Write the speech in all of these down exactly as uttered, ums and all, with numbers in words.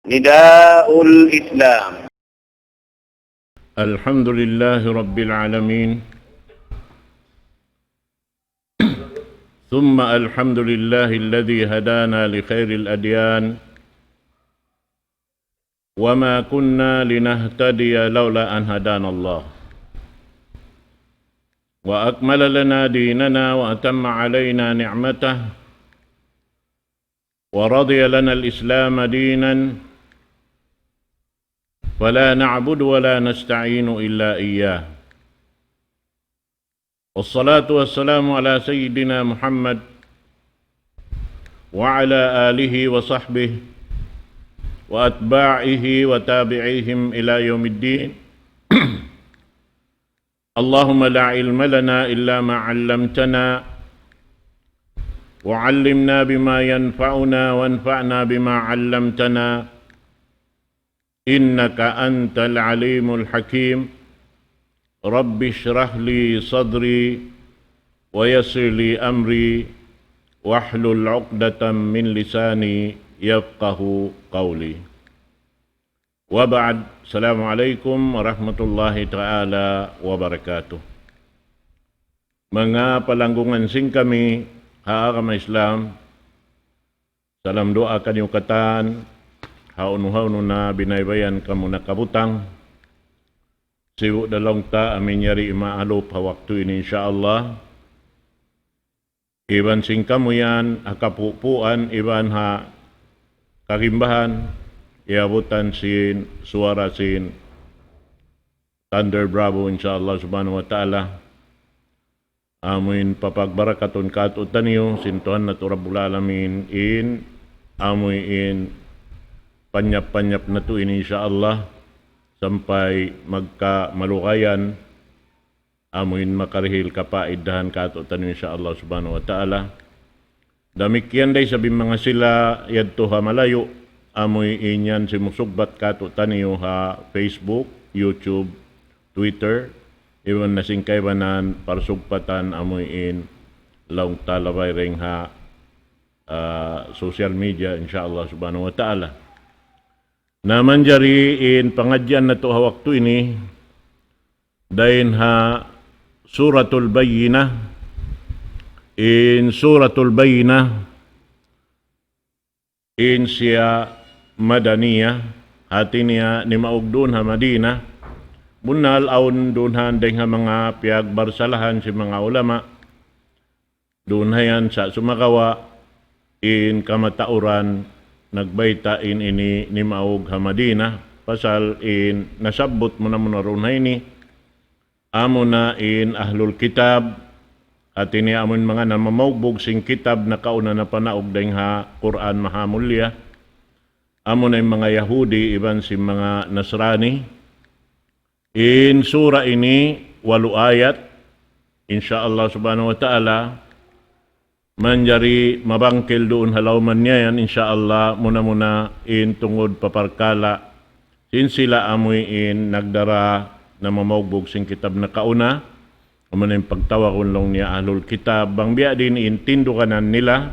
نداء الإسلام. الحمد لله رب العالمين. ثم الحمد لله الذي هدانا لخير الأديان وما كنا لنهتدي لولا أن هدانا الله وأكمل لنا ديننا وأتم علينا نعمته ورضي لنا الإسلام دينا فلا نعبد ولا نستعين إلا إياه. والصلاة والسلام على سيدنا محمد وعلى آله وصحبه وأتباعه وتابعيهم إلى يوم الدين. اللهم لا علم لنا إلا ما علمتنا وعلمنا بما ينفعنا وانفعنا بما علمتنا إنك أنت العليم الحكيم. رب اشرح لي صدري ويسر لي أمري واحلل عقدة من لساني يفقه قولي. وبعد، السلام عليكم ورحمة الله تعالى وبركاته. Manga palanggungan sin kami ha agama Islam, salam duwaa kaniyu katan, hawnu-hawnu na binaybayan kamu nakabutang. Sibu' da laung ta amu in yari maalup ha waktu ini, insya Allah. Iban sin kamu yan ha kapupuan iban ha kagimbahan, iyabutan sin suwara sin Thunder Bravo, insya Allah subhanahu wa ta'ala. Amu in papagbarakatun kātu'niyu sin Tuhan natu' Rabbul Alamin in, amu in panyap-panyap natu' ini, insya Allah, sampay magkamalugayan, amu in makarihil kapaidahan kātu'niyu, insya Allah subhanahu wa ta'ala. Damikkiyan da isab in manga sila yadtu ha malayu', amu in yan simusugbat kātu'niyu ha Facebook, YouTube, Twitter, iban na sin kaibanan parsugpatan amu in laung ta labay dayn ha, ah, social media, insya Allah subhanahu wa ta'ala. Na manjari in pangadjian natu' ha waktu ini, dayn ha Suratul Bayyinah, in Suratul Bayyinah, in siya Madaniyah, hati niya nimaug duun ha Madinah, bunnal awn duun ha dayn ha manga piyagbarsalahan sin manga ulama, duun ha yan sa' sumagawa' in kamatauran nagbayta' in ini nimaug ha Madinah, pasal in nasabbut muna-muna duun ha ini, amuna in ahlul kitab, hati niya amun manga namamaugbug sin kitab nakauna napanaug dayn ha Qur'an mahamulliya, amuna in manga Yahudi iban sin manga Nasrani. In sura ini walu ayat, insya Allah subhanahu wa ta'ala, manjari mabangkil duun ha lawman niya yan, insya Allah, muna-muna in tungud pa parkala' sin sila amuin nagdara namamaugbug sin kitab nakauna, amuna in pagtawagun laung niya ahlul kitab, bang biya' diin in tinduganan nila,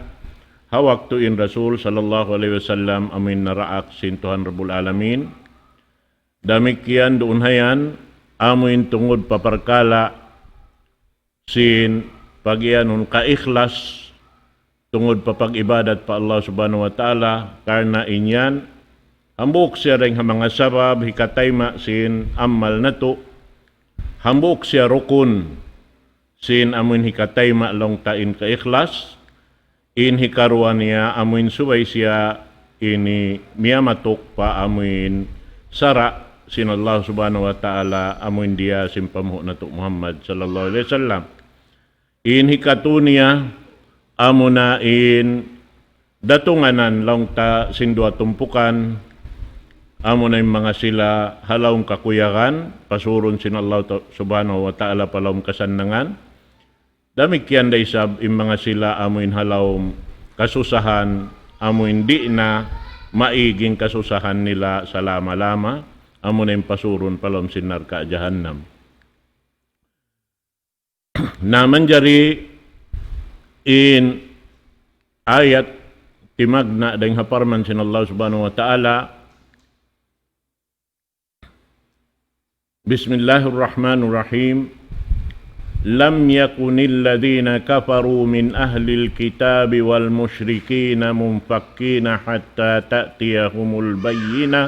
ha waktu in Rasul sallallahu alayhi wasallam amuin naraak sin Tuhan Rabbul Alamin. Damikkiyan duun ha yan, amuin tungud pa parkala' sin pagiyanun kaikhlas, tungud pa pag-ibadat pa Allah Subhanahu wa Ta'ala, karna' in yan, hambuuk siya dayn ha manga sabab hikatayma' sin amal natu', hambuuk siya rukun sin amuin hikatayma' laung ta in kaikhlas, in hikaruwa niya amuin subay siya ini miyamatuk pa amuin sara' sin Allah Subhanahu wa Ta'ala, amuin diya sin panghu' natu' Muhammad sallallahu alayhi wasallam. In hikatu niya, amuna in datunganan laung ta sin duwa tumpukan, amuna in manga sila ha lawm kakuyagan, pasurun sin Allah ta-, Subhanahu wa Ta'ala pa lawm kasannangan. Damikkiyan da isab in manga sila amuin ha lawm kasusahan, amuin di' na maig in kasusahan nila salama-lama, amuna in pasurun pa lawm sin narka' jahannam. Na manjari in ayat timagna' dayn ha parman sin Allah Subhanahu wa Ta'ala, بسم الله الرحمن الرحيم. لم يكن الذين كفروا من أهل الكتاب والمشركين منفكين حتى تأتيهم البينة.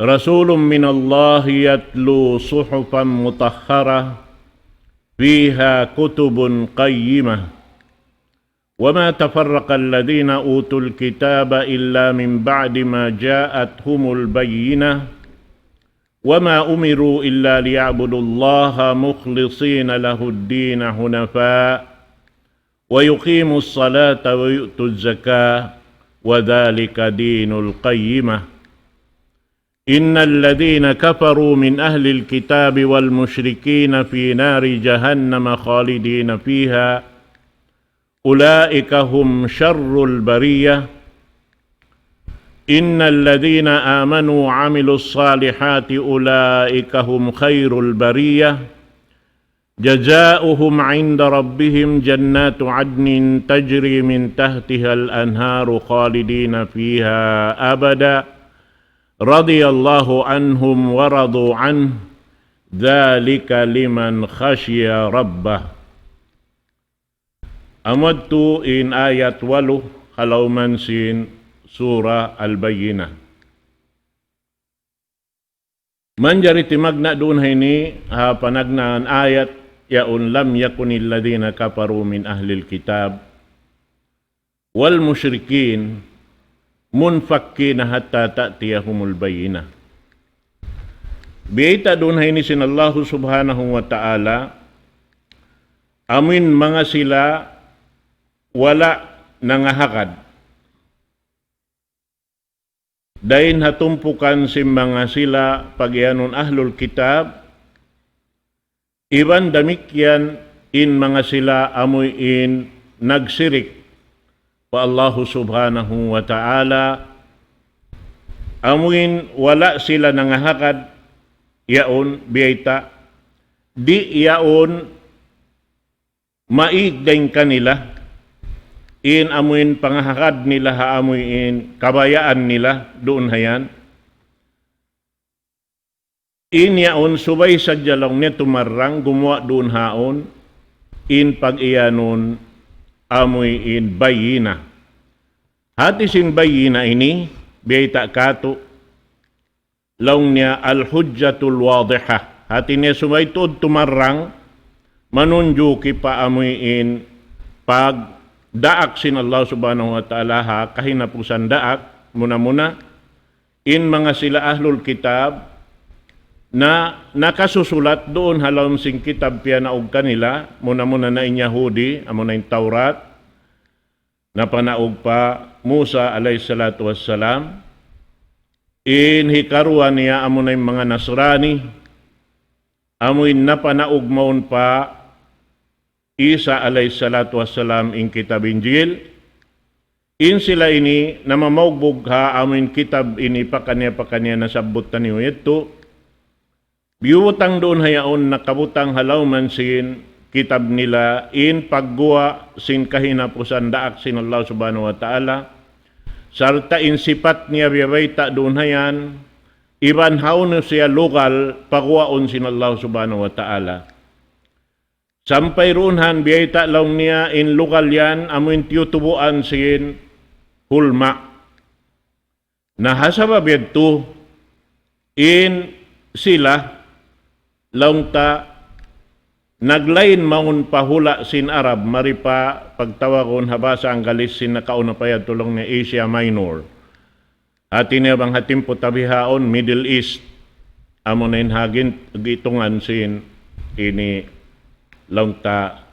رسول من الله يتلو صحفا مطهرة فيها كتب قيمة. وما تفرق الذين أوتوا الكتاب إلا من بعد ما جاءتهم البينة. وما أمروا إلا ليعبدوا الله مخلصين له الدين حنفاء ويقيموا الصلاة ويؤتوا الزكاة وذلك دين القيمة. إن الذين كفروا من أهل الكتاب والمشركين في نار جهنم خالدين فيها أولئك هم شر البرية. إن الذين آمنوا وعملوا الصالحات أولئك هم خير البرية. جزاؤهم عند ربهم جنات عدن تجري من تحتها الأنهار خالدين فيها أبدا. رضي الله عنهم ورضوا عنه. ذلك لمن خشي ربه. Amu yadtu in ayat walu ha lawm sin Surah Al-Bayyinah. Manjari timagna' duun ha ini, ha panagnaan ayat, yaun لم يكن الذين كفروا من أهل الكتاب والمشركين منفكين حتى تأتيهم البينة. Biyayta' duun ha ini sin Allahu Subhanahu wa Ta'ala, amuin manga sila wala' nangahagad dayn ha tumpukan sin manga sila pagiyanun Ahlul Kitab, iban damikkiyan in manga sila amuin nagsirik pa Allahu Subhanahu wa Ta'ala, amuin wala' sila nangahagad yaun biyayta', di' yaun maig dayn kanila in amuin pangahagad nila ha amuin kabayaan nila duun ha yan. In yaun subay sadja laung niya tumarrang gumuwa' duun haun in pag-iyanun amuin bayyinah. Hati sin bayyinah ini, biyayta' katu', laung niya al-hujjatul wadihah. Hati niya subay tuud tumarrang, manunjuki pa amuin pagdaak sin Allah Subhanahu wa Ta'ala ha kahinapusan daak, muna-muna, in manga sila Ahlul Kitab, na nakasusulat duun ha lawm sin kitab piyanaug kanila, muna-muna na in Yahudi, amuna in Tawrat, napanaug pa Musa alayhi salatu wassalam. In hikaruwa niya amuna in manga Nasrani, amuin napanaug mawn pa Isa alayhi salatu wassalam in kitab Injil. In sila ini namamaugbug ha amuin kitab ini pakaniya-pakaniya nasabbut taniyu yadtu. Biyutang duun ha yaun nakabutang ha lawm sin kitab nila in pagguwa' sin kahinapusan daak sin Allah Subhanahu wa Ta'ala. Sarta' in sipat niya biyabayta' duun ha yan, iban hawnu siya lugal paguwaun sin Allah Subhanahu wa Ta'ala. Sampay duun ha yan biyayta' laung niya in lugal yan amuin tiyutubuan sin hulma'. Na ha sabab yadtu in sila laung ta naglain mawn pa hula' sin Arab, mari pa pagtawagun ha bahasa Anggalis sin nakauna pa yadtu laung niya Asia Minor. Hati niya bang ha timpu ta bihaun, Middle East, amuna in ha gin-, gitungan sin ini laung ta,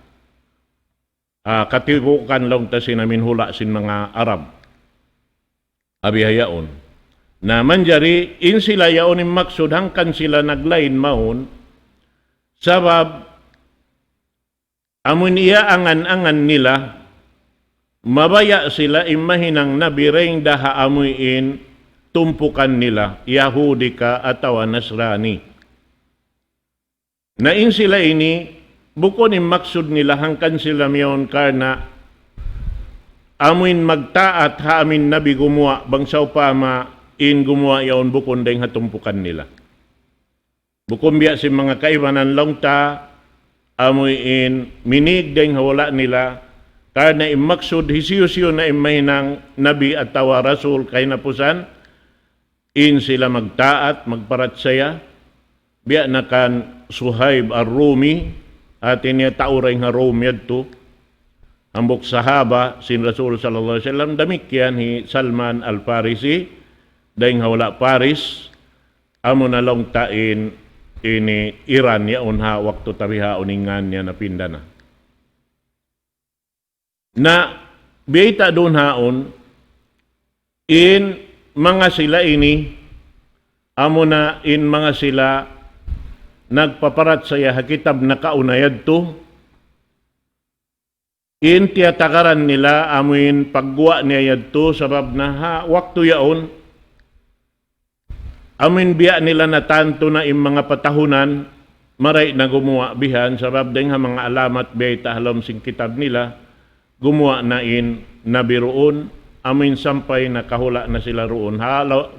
ah, katibuukan laung ta sin amuin hula' sin manga Arab. Abi ha yaun. Na manjari, in sila yaun in maksud hangkan sila naglain mawn, sabab amuin iyaangan-angan nila, mabaya' sila in mahinang nabi dayn da ha amuin tumpukan nila, Yahudi ka atawa Nasrani. Na in sila ini, bukun in maksud nila hangkan sila miyawn karna' amuin magtaat ha amuin nabi gumuwa' bang sawpama in gumuwa' yaun bukun dayn ha tumpukan nila. Bukun biya' sin manga kaibanan laung ta, amu in minīg dayn ha wala' nila, karna' in maksud hisiyu-siyu na in mahinang nabi atawa rasul kahinapusan, in sila magtaat, magparachaya, biya' na kan Suhaib Ar-Rumi, hāti niya tau dayn ha Rum yadtu, hambuuk sahaba sin Rasul sallallahu alayhi wasallam, damikkiyan hi Salman Al-Farisi, dayn ha hula' Paris, amu na laung ta in ini Iran yaun ha waktu ta bihaun in ngan niya napinda na. Na biyayta' duun haun, in manga sila ini, amu na in manga sila nagpaparachaya ha kitab nakauna yadtu, in tiyatagaran nila amu in pagguwa' niya yadtu, sabab na ha waktu yaun, amu in biya' nila natantu na in manga patahunan, marayaw na gumuwa' bihan, sabab dayn ha manga alamat biyayta' ha lawm sin kitab nila, gumuwa' na in nabi duun, amu in sampay nakahula' na sila duun. Ha law-,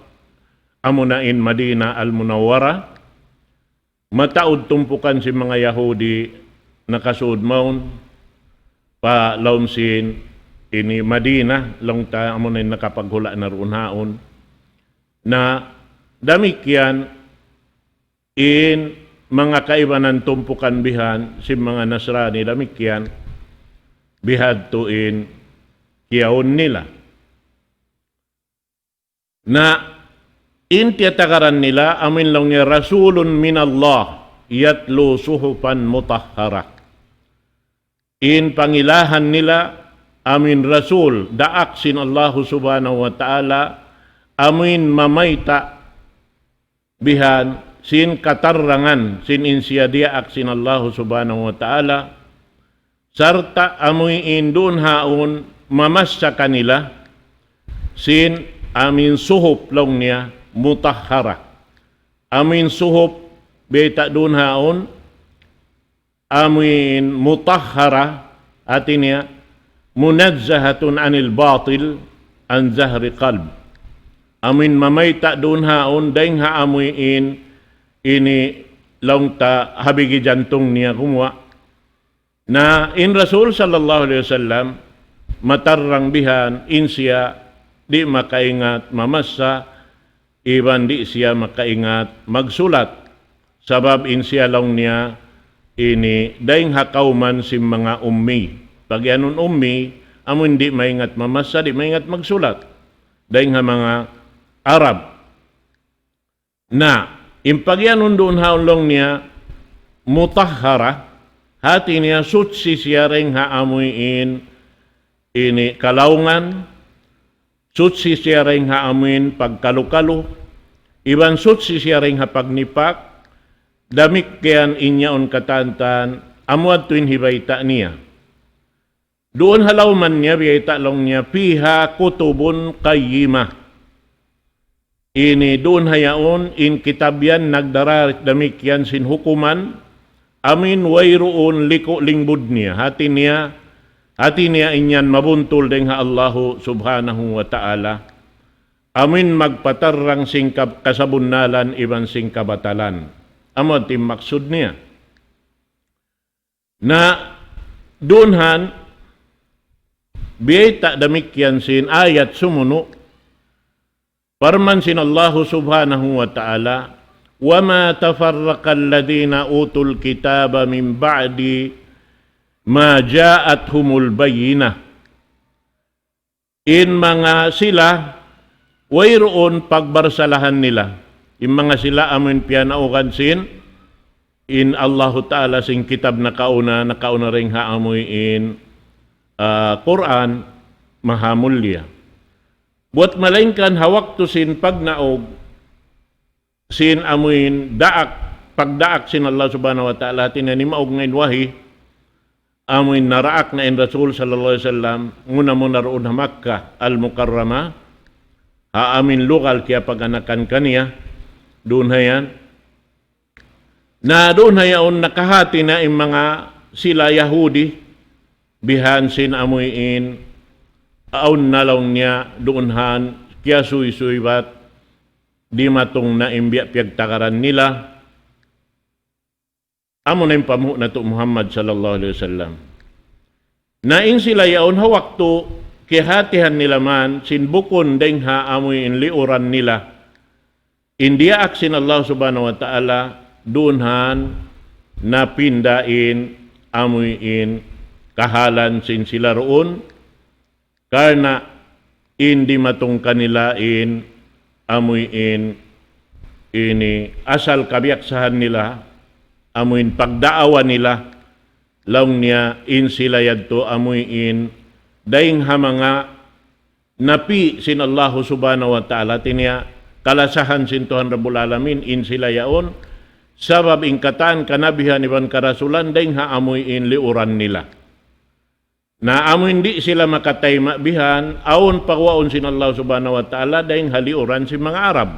amu na in Madina Al-Munawwara, mataud tumpukan sin manga Yahudi nakasud mawn pa lawm sin ini Madina, laung ta amu na in nakapaghula' na duun haun. Na damikkiyan in manga kaibanan tumpukan bihan sin manga Nasrani damikkiyan bihadtu in kiyaun nila. Na in tiyatagaran nila amu in laung niya رسول من الله يتلو صحفا مطهرة. In pangilahan nila amu in rasul, daak sin Allahu Subhanahu wa Ta'ala, amu in mamayta' bihan sin katarrangan sin in siya diyaak sin Allahu Subhanahu wa Ta'ala, sarta' amu in duun haun mamassa kanila sin amu in suhuf laung niya mutahhara. Amu in suhuf biyayta' duun haun, amu in mutahhara, hāti niya, منزهة عن الباطل عن ظهر قلب. Amu in mamayta' duun haun, dayn ha amu in ini laung ta ha bigi jantung niya gumuwa'. Na in Rasul sallallahu alayhi wasallam, matarrang bihan, in siya di' makaingat mamassa, iban di' siya makaingat magsulat. Sabab in siya laung niya ini dayn ha kawman sin manga ummi. Pagiyanun ummi, amu in di' maingat mamassa, di' maingat magsulat. Dayn ha manga Arab. Na, in pagiyanun duun haun laung niya mutahhara, hāti niya suchi siya dayn ha amu in ini kalaungan, suchi siya dayn ha amu in pagkalu-kalu, iban suchi siya dayn ha pagnipak, damikkiyan in yaun katantan, amu yadtu in hibayta' niya. Duun ha lawman niya, biyayta' laung niya, فيها كتب قيمة. Ini duun ha yaun, in kitab yan nagdara damikkiyan sin hukuman, amu in wayruun liku' lingbud niya. Hāti niya, hāti niya in yan mabuntul dayn ha Allahu Subhanahu wa Ta'ala. Amu in magpatarrang sin kab-, kasabunnalan iban sin kabatalan. Amu in maksud niya. Na duun han, biyayta' damikkiyan sin ayat sumunu', parman sin Allahu Subhanahu wa Ta'ala, وما تفرق الذين أوتوا الكتاب من بعد ما جاءتهم البينة. In manga sila, wayruun pagbarsalahan nila. In manga sila amu in piyanaugan sin, in Allahu Ta'ala sin kitab nakauna, nakauna dayn ha amu in, ah, Qur'an, mahamulliya. Buwat malaingkan ha waktu sin pagnaug, sin amu in daak, pagdaak sin Allah Subhanahu wa Ta'ala, hāti niya nimaug na in wahi, amu in naraak na in Rasul sallallahu alayhi wasallam, muna-muna duun ha Makkah Al-Mukarramah, ha amu in lugal kiyapaganakan kaniya, duun ha yan. Na duun ha yaun nakahāti na in manga sila Yahudi, bihan sin amu in, awn na laung niya duun han, kiyasuysuy bat, dimatung na in biya' piyagtagaran nila, Amu na in pamuhu' natu' Muhammad sallallahu alayhi wasallam. Na in sila yaun ha waktu kiyahatihan nila man sin bukun dayng ha amuin liuran nila. In diyaak sin Allah subhanahu wa ta'ala duun han napinda in amuin kahalan sin sila ruun. Karna' in dimatung kanila in amuin ini asal kabiyaksahan nila, amuin pagdaawa nila, laung niya in sila yadtu amuin dayng ha manga napi sin Allahu subhanahu wa ta'ala, tiniya kalasahan sin Tuhan Rabbul Alamin in sila yaun, sabab in katan kanabihan iban karasulan dayng ha amuin liuran nila. Na amu in di' sila makatayma' bihan, awn paguwaun sin Allah subhanahu wa ta'ala dayng ha liuran sin manga Arab.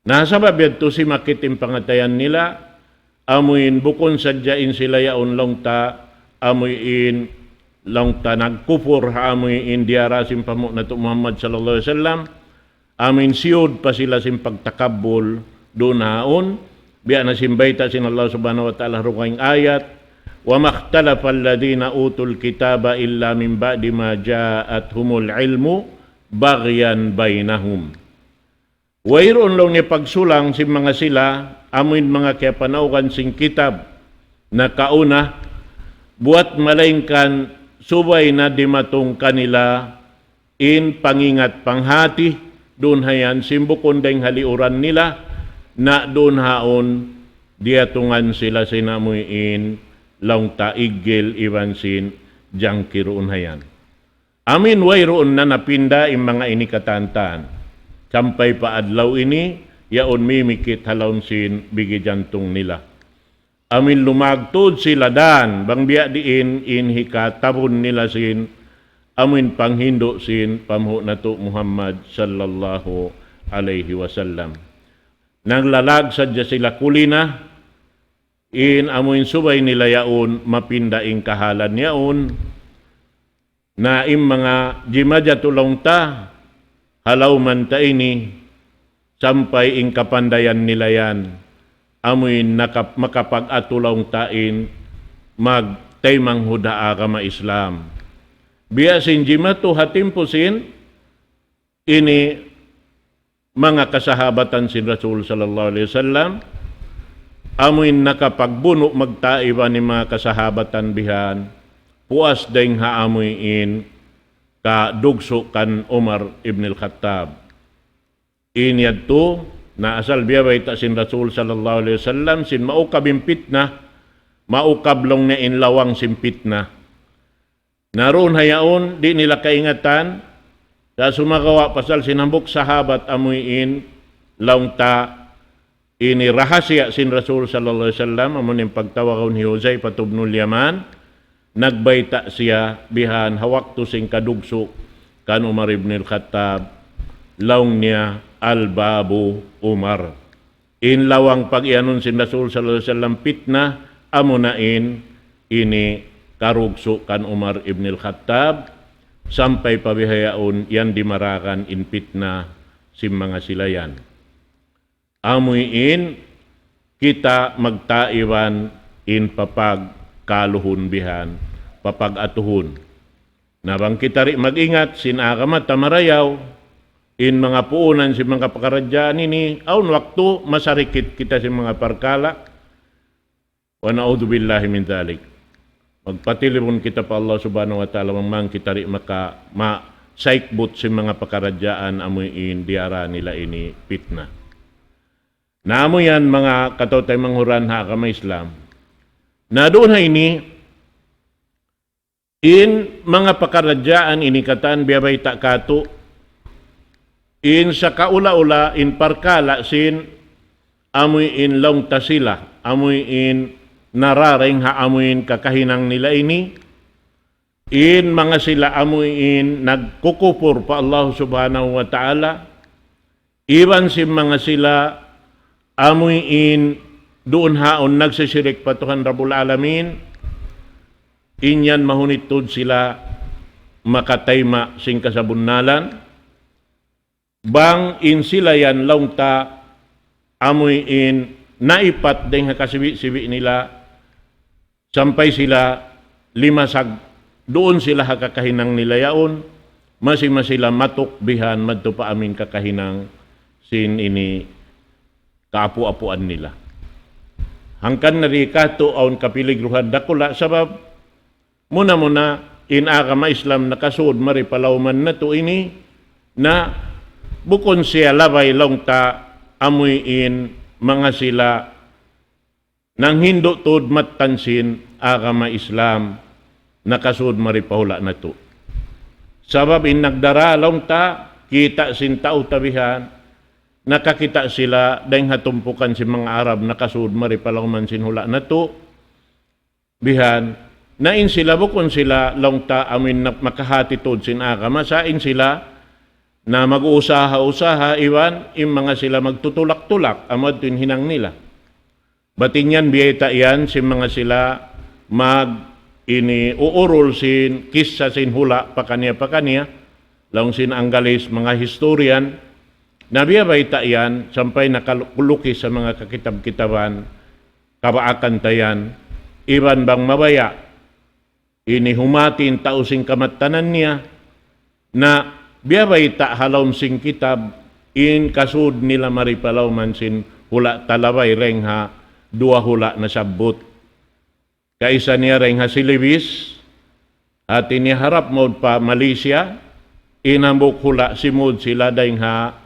Na sabab yadtu simakit in pangatayan nila, amuin bukun sadja in sila yaun laung ta, amuin laung ta nagkupur ha amuin diyara sin pamuhu' natu' Muhammad sallallahu alayhi wasallam, amuin siyud pa sila sin pagtakabbul duun haun, biya' na sin bayta' sin Allah subhanahu wa ta'ala ha dugaing ayat, وما اختلف الذين أوتوا الكتاب إلا من بعد ما جاءتهم العلم بغيا بينهم. Wayruun laung niya pagsulang sin manga sila, amuin manga kiyapanaugan sin kitab nakauna, buwat malaingkan subay na dimatung kanila in pangingat panghati, duun ha yan sin bukun dayng ha liuran nila, na duun haun diyatungan sila sin amuin laung ta iggil iban sin jangki duun ha yan. Amuin wayruun na napinda in manga ini katantan. Sampay pa adlaw ini, yaun mimikit ha lawm sin bigi jantung nila. Amuin lumagtud sila dan, bang biya' diin in hikatabun nila sin, amuin panghindu' sin pamuhu' natu' Muhammad sallallahu alayhi wasallam. Naglalag sadja sila kulina, in amuin subay nila yaun mapinda in kahalan yaun, na in manga jimajatu laung ta, ha lawman ta ini, sampay in kapandayan nila yan, amuin nakap-, makapag-atu laung ta in magtaymanghud ha agama Islam. Biya' sin jimatu ha timpu sin ini manga kasahabatan sin Rasul sallallahu alayhi wasallam, amuin nakapagbunu' magtaiban in manga kasahabatan bihan, puas dayng ha amuin kadugsu' kan Umar ibn al-Khattab. In yadtu, na asal biya' bayta' sin Rasul sallallahu alayhi wasallam, sin maukab in pitna, maukab laung niya in lawang sin pitna. Na duun ha yaun, di' nila kaingatan, sa' sumagawa' pasal sin hambuuk sahabat amuin laung ta ini rahasiya sin Rasul sallallahu alayhi wasallam, amun in pagtawagun hi Huzayfah ibnul Yaman, nagbayta' siya bihan ha waktu sin kadugsu' kan Umar ibn al-Khattab, laung niya al-babu Umar. In lawang pag-iyanun sin Rasul sallallahu alayhi wasallam pitna, amuna in ini karugsu' kan Umar ibn al-Khattab, sampay pa bihaun yan dimaragan in pitna sin manga sila yan. Amuin kita magtaiban in papagkaluhun bihan, papag-atuhun. Na bang kita di' mag-ingat sin agama ta marayaw, in manga puunan sin manga pakaradjaan ini, awn waktu masarikit kita sin manga parkala'. Wa na'udhu billahi min dhalik. Magpatilibun kita pa Allah subhanahu wa ta'ala, bang man kita di' maka-, ma-, saikbut sin manga pakaradjaan amuin diyara nila ini pitna. Na amu yan manga kataw-taymanghuran ha agama Islam. Na duun ha ini, in manga pakaradjaan ini katan biya' bayta' katu', in sakaula-ula in parkala' sin amuin laung ta sila, amuin nararaing ha amuin kakahinang nila ini, in manga sila amuin nagkukupur pa Allah subhanahu wa ta'ala, iban sin manga sila amuin duun haun nagsisirik pa Tuhan Rabbul Alamin, in yan mahunit tuud sila makatayma' sin kasabunnalan, bang in sila yan laung ta amuin naipat dayn ha kasibi'-sibi' nila, sampay sila limasag, duun sila ha kakahinang nila yaun, masi-masi sila matuk bihan madtu pa amuin kakahinang sin ini kaapu'-apuan nila. Hangkan na di katu' awn kapiligruhan dakula', sabab muna-muna in agama Islam nakasud mari pa lawman natu' ini, na bukun siya labay laung ta amuin manga sila nanghindu' tuud mattan sin agama Islam nakasud mari pa hula' natu'. Sabab in nagdara laung ta, kita' sin tau ta bihan, nakakita' sila dayn ha tumpukan sin manga Arab nakasud mari pa lawman sin hula' natu', bihan, na in sila bukun sila laung ta amuin na makahati tuud sin agama, sa' in sila na mag-uusaha-usaha iban in manga sila magtutulak-tulak, amu yadtu in hinang nila. Bat in yan biyayta' yan sin manga sila mag ini uurul sin kissa sin hula' pakaniya-pakaniya, laung sin Anggalis manga historian, na biyabayta' yan sampay nakalukis ha manga kakitab-kitaban, kabaakan ta yan, iban bang mabaya' ini humati in tau sin kamattanan niya, na biyabayta' ha lawm sin kitab in kasud nila mari pa lawman sin hula' ta labay dayn ha duwa hula' nasabbut. Kaisa niya dayn ha Celebes, hati niya harap mawn pa Malaysia, in hambuuk hula' simud sila dayn ha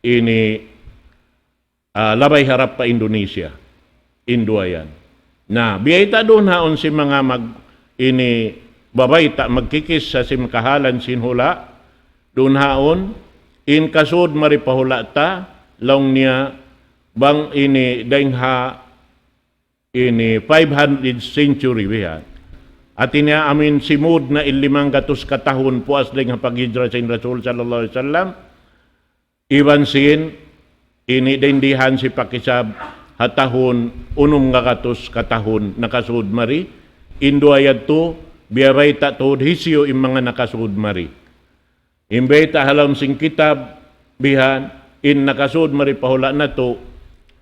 ini ah, labay harap pa Indonesia. In duwa yan. Na, biyayta' duun haun sin manga mag, ini, babayta' magkikissa sin kahalan sin hula', duun haun, in kasud mari pa hula' ta, laung niya, bang ini dayn ha, ini five hundred century bihan. Hati niya amuin simud na in limanggatus katahun puas dayn ha paghijra sin Rasul sallallahu alayhi wasallam, iban sin ini dayn dihan sin pakisab ha tahun unum ngagatus katahun nakasud mari, in duwa yadtu biyabayta' tuud hisiyu in manga nakasud mari. In bayta' ha lawm sin kitab bihan, in nakasud mari pa hula' natu',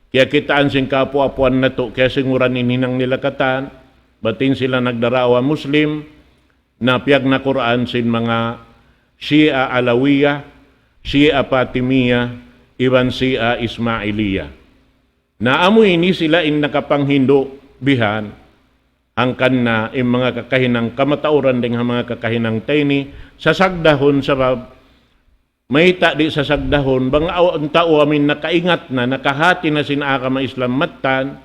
kiyakitaan sin kaapu'-apuan natu', kiyasinguran in hinang nila katan, bat in sila nagdarawa Muslim, na piyagnakuraan sin manga Shia Alawiyah, Shia Fatimiyah, iban Shia Ismailiyah. Na amu ini sila in nakapanghindu' bihan, hangkan na in manga kakahinang kamatauran dayn ha manga kakahinang ta ini, sasagdahun sabab mayta' di' sasagdahun, bang aw, in tau amuin nakaingat na, nakahati na sin agama Islam mattan,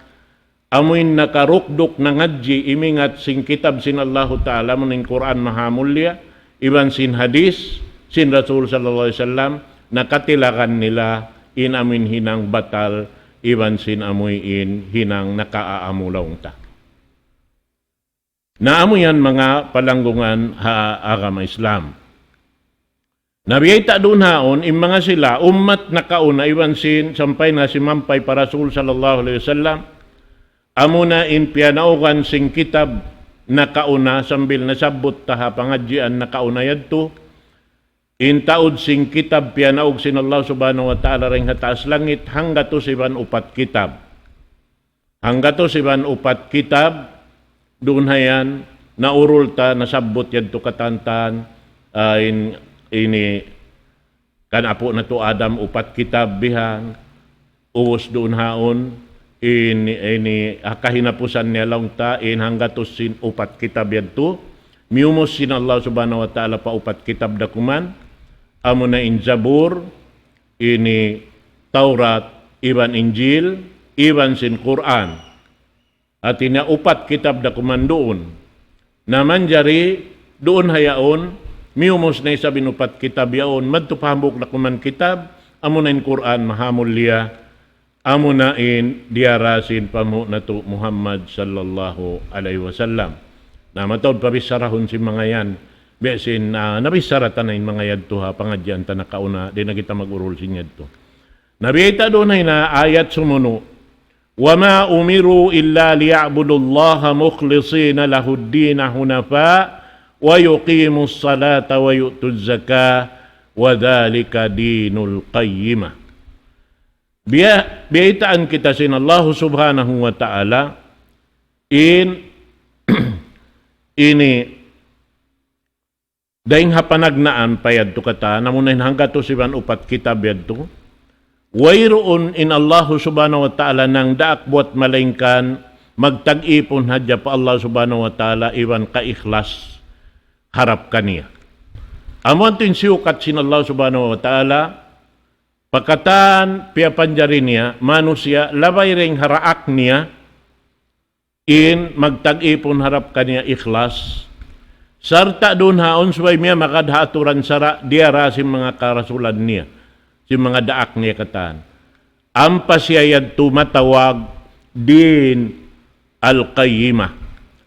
amuin nakarukduk nangadji' imingat sin kitab sin Allahu Ta'ala, amuin Qur'an Mahamulliya, iban sin hadith sin Rasul sallallahu alayhi wasallam, nakatilagan nila in amuin hinang batal, iban sin amuin hinang nakaaamu laung ta. Na amu yan manga palanggungan ha agama Islam. Na biyayta' duun haun, in manga sila, ummat nakauna iban sin, sampay na simampay pa Rasul sallallahu alayhi wasallam, amuna in piyanaugan sin kitab nakauna sambil nasabbut ta ha pangadjian nakauna yadtu, in taud sin kitab piyanaug sin Allah Subhanahu wa Ta'ala dayn ha taas langit, hanggatus iban upat kitab. Hanggatus iban upat kitab, duun ha yan, naurul ta, nasabbut yadtu katantan, ah, in, ini, kan apu' natu' Adam upat kitab bihan, ubus duun haun, in, ini, ha kahinapusan niya laung ta, in hanggatus sin upat kitab yadtu, miyumus sin Allah Subhanahu wa Ta'ala pa upat kitab dakuman, amuna in Jabur, ini Taurat, iban Injil, iban sin Qur'an. Hati niya upat kitab dakuman duun. Na manjari duun ha yaun, miyumus na isab in upat kitab yaun, madtu pa hambuuk dakuman kitab, amuna in Qur'an mahamulliya, amuna in diyara sin panghu' natu' Muhammad sallallahu alayhi wasallam. Na mataud pa bissarahun sin manga yan, biya' sin, ah, nabichara ta na in manga yadtu ha pangadjian ta nakauna, di' na kita mag-urul sin yadtu. Na biyayta' duun ha yan ayat sumunu', وما أمروا إلا ليعبدوا الله مخلصين له الدين حنفاء ويقيموا الصلاة ويؤتوا الزكاة وذلك دين القيمة. Biya', biyaytaan kita sin Allah Subhanahu wa Ta'ala in ini dayng ha panagnaan pa yadtu katan, amuna in hanggatus iban upat kitab yadtu. Wayruun in Allah Subhanahu wa Ta'ala nangdaak buwat malaingkan magtag-ipun hadja pa Allah Subhanahu wa Ta'ala iban kaikhlas harap kaniya. Amu yadtu in siyukat sin Allah Subhanahu wa Ta'ala, pa katan piyapanjari niya, manusiya', labay dayng ha daak niya, in magtag-ipun harap kaniya ikhlas. Sarta' duun haun subay miyamagad ha aturan sara' diyara sin manga karasulan niya, sin manga daak niya katan. Ampa siya yadtu matawag din al-qayyimah.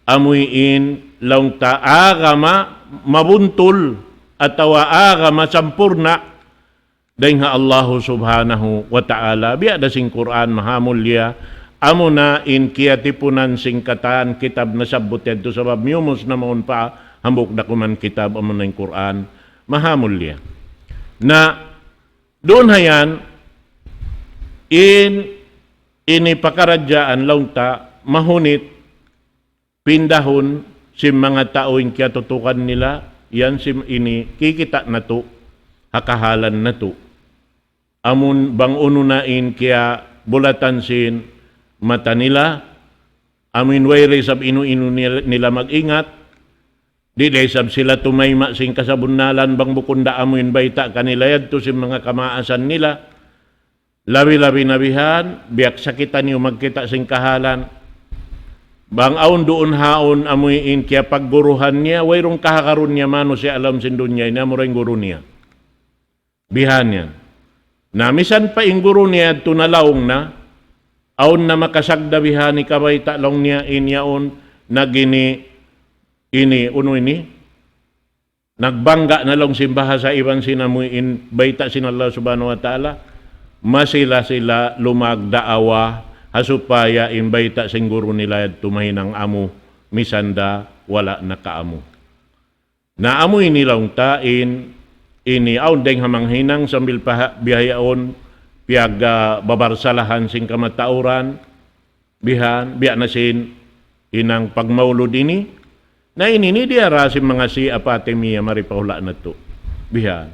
Amuin laung ta agama mabuntul atawa agama sampurna' dayng ha Allahu Subhanahu wa Ta'ala. Biya' da sin Qur'an mahamulliya, amuna in kiyatipunan sin katan kitab nasabbut yadtu sabab miyumus na mawn pa hambuuk dakuman kitab amuna in Qur'an mahamulliya. Na duun ha yan, in ini pakaradjaan laung ta mahunit pindahun sin manga tau in kiyatutukan nila, yan sin ini kikita' natu', ha kahalan natu'. Amun bang unu na in kiyabulatan sin mata nila, amun way da isab inu-inu nila, nila mag-ingat, di' da isab sila tumayma' sin kasabunnalan bang bukun da amun bayta' kanila yadtu sin manga kamaasan nila. Labi-labi na bihan, biya' sakita niyu magkita' sin kahalan. Bang awn duun haun amuin kiyapagguruhan niya, wayruun kahagarun niya manusiya' ha lawm sin dunya ini, amura in guru niya. Bihan yan. Na misan pa in guru niya yadtu nalaung na, awn na makasagda bihan hikabayta' laung niya in yaun nag-ini, ini, unu ini, nagbangga na laung sin bahasa iban sin amuin bayta' sin Allah Subhanahu wa Ta'ala, masi la sila lumag daawa, ha supaya in bayta' sin guru nila yadtu mahinang amu, misan da wala' nakaamu. Na amu ini laung ta in, ini awn dayng ha manga hinang sambil pa bihaun piyag, ah, babarsalahan sin kamatauran, bihan, biya' na sin hinang pagmaulud ini. Na ini ini diyara sin manga Shia Fatimiyya mari pa hula' natu'. Bihan.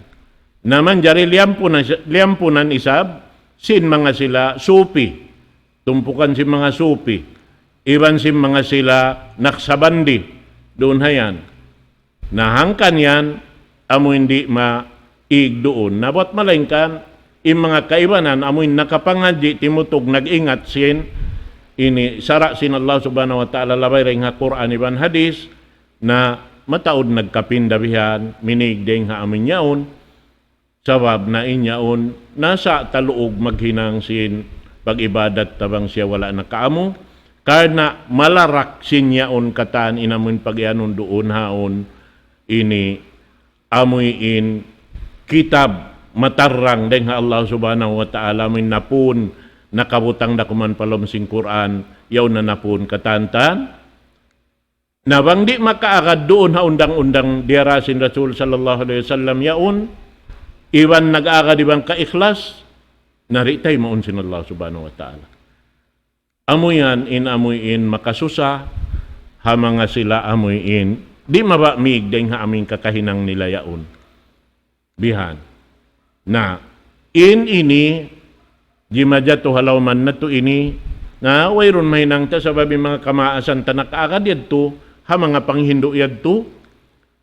Na manjari liyampunan, liyampunan isab sin manga sila Sufi. Tumpukan sin manga Sufi. Iban sin manga sila Naqshbandi. Duun ha yan. Na hangkan yan, amu in di' maig duun. Na buwat malaingkan, in manga kaibanan, amu in nakapangadji', timutug, nag-ingat sin, ini sara' sin Allah Subhanahu wa Ta'ala, labay dayng ha Qur'an iban Hadith, na mataud nagkapinda bihan, minig dayng ha amu in yaun, sabab na in yaun, nasa' ta luug maghinang sin pag-ibadat ta bang siya wala' nakaamu, karna' malarak sin yaun katan in amu in pag-iyanun duun haun ini amu in kitab matarrang dayng ha Allah Subhanahu wa Ta'ala, amu in napun nakabutang da kuman pa lawm sin Qur'an, yaun na napun katantan. Na bang di' makaagad duun ha undang-undang diyara sin Rasul sallallahu alayhi wasallam yaun, iban nag-agad iban kaikhlas, na di' taymaun sin Allah Subhanahu wa Ta'ala. Amu yan in amu in makasusa ha manga sila amu in di' mabaya' mig dayng ha amu in kakahinang nila yaun. Bihan. Na, in ini, jimajatu ha lawman natu' ini, na wayruun mahinang ta sabab in manga kamaasan ta nakaagad yadtu, ha manga panghindu' yadtu,